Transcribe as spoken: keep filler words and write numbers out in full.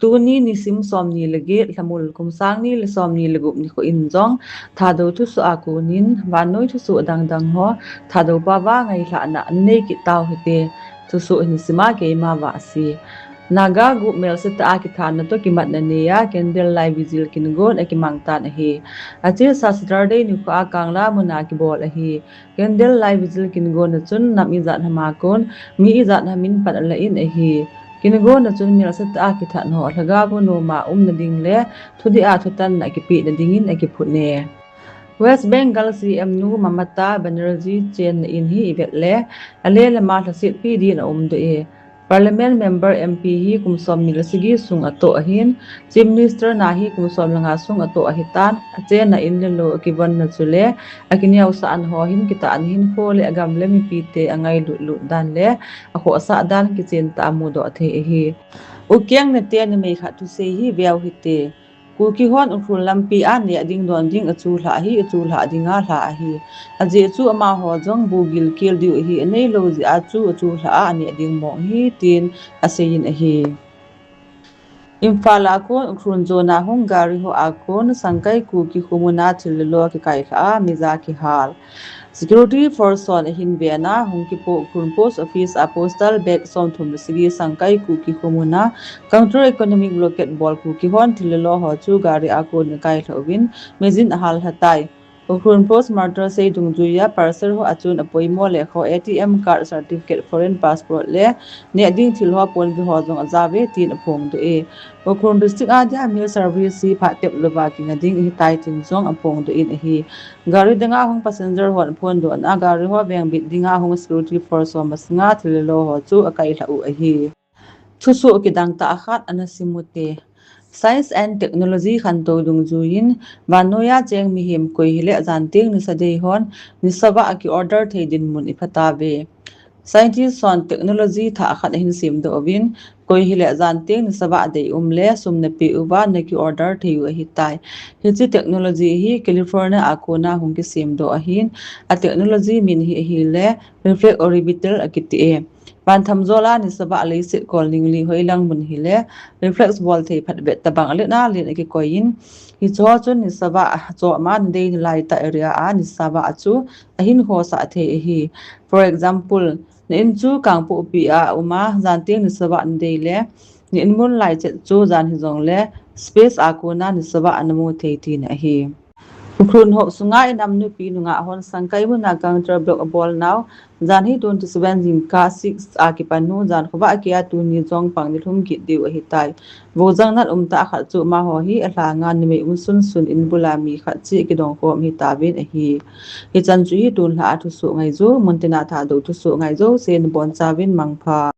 Tuni nisim somni le get, Lhamul kum sangni le somni le gup nikho in jong Thadou thusoh a konin vannoi thusoh dangdang ho Thadou pao a ngailhahna nei kit tau hite. Thusoh hin sima keima Vahsi. Naga gup melse tah a kithanna toh kimatna nei a candle light vigil kin gon akimang tan ahi. Achesa Saturday nikho a Kangla mun a kibol ahi. Candle light vigil kin gon a chun nam ijat ham a kon mi ijat ham in pan ala in ahi. Kin gon a chun melse tah a kithat ho lhagao nom a umna ding le thudih a thutanna kipehna dingin akiphut e. West Bengal C M nu Mamata Banerjee chenna in hi ivet le ale le ama lhasetpi din aumdoh e. Parliament member M P hi kum somni le sagi sung atoh ahin, Chief Minister na hi kum som le nga sung atoh ahitan, achenna in le lou akivonna chule akineosahna ho hin kitah in hinkho le agam le mipite angailut lut dan le akhohsah dan kichen tah a mudoh thei ahi. Ukeng nate numei khat thusei hi veu hite. Kuki hon Ukhrul lampi a neh ding don ding achulhah hi achulhah dinga lha ahi. Ajeh chu amaho jong bugil kel diu ahi, aneilou jeh a chu achulhah a aneh ding mong hi tin aseiyin ahi. Imphal a kon Ukhrul jona hung gari ho a kon Sangkai Kuki khomun a thil le lo kikailhah a mi ja kihal. Security force hon ahin vena hung kipoh Ukhrul Post Office a postal bag somthum le sagi Sangkai Kuki khomun a Counter Economic Blockade bol Kuki hon thil le lo ho chu gari a kon akailhah uvin mijin ahallha tai. Ukhrul Post Martyr sei dungjuia parcel ho a chun apoimo lekha, A T M card, certificate, foreign passport le neh ding thil ho ponve ho jong ajauve tin aphongdoh e. Ukhrul District a dia meal service hi phat tep louva kinga ding ahitai tin jong aphongdoh in ahi. Gari dinga hung passenger hon aphondohna a gari ho vengbit dinga hung security force ho masinga thil le lo ho chu akailhah u ahi. Thusoh kidang tah khat ana sim ute. Science and Technology khantou dungjuiyin vannoiya cheng mihem koi hile janteng nisa dei hon nisa vah a ki order thei dinmun iphatauve. Scientist hon technology thah khat ahin semdoh uvin, koi hile janteng nisa vah dei um le sum napeh uva naki order thei u ahitai. Hiche technology hi California a kona hung kisemdoh ahin, a technology min hi ahile reflex orbital akiti e. Van thamjol a nisa vah leiset kol ningli hoilang mun hile reflex bol thei phatvet tabang alen alen akikoiyin, hicheho chun nisa vah a chohma nadei nalaitah area a nisa vah chu ahin khosah thei ahi. For example, na in chu Kangpokpi a aum a, janteng nisa vah nadei le na in mun lai chet chu jan hijongle space a kona nisa vah namu thei tina ahi. Ukhrul hop sunga inam nupi nungah hon Sangkai muna counter block abolnau, jan hi twenty seven jingkah six a kipan u, jan khovah keiya tuni jong pang nilhum kit diu ahitai. Vojang nat umtah khat chu amaho hi alhanga numei um sunsun in bula mi khat cheh kidongkhom ahitauvin ahi. Hichan chu hi tunlhah a thusoh ngaiju, muntina Thadou thusoh ngaiju, sei nabonchauvin mangpha.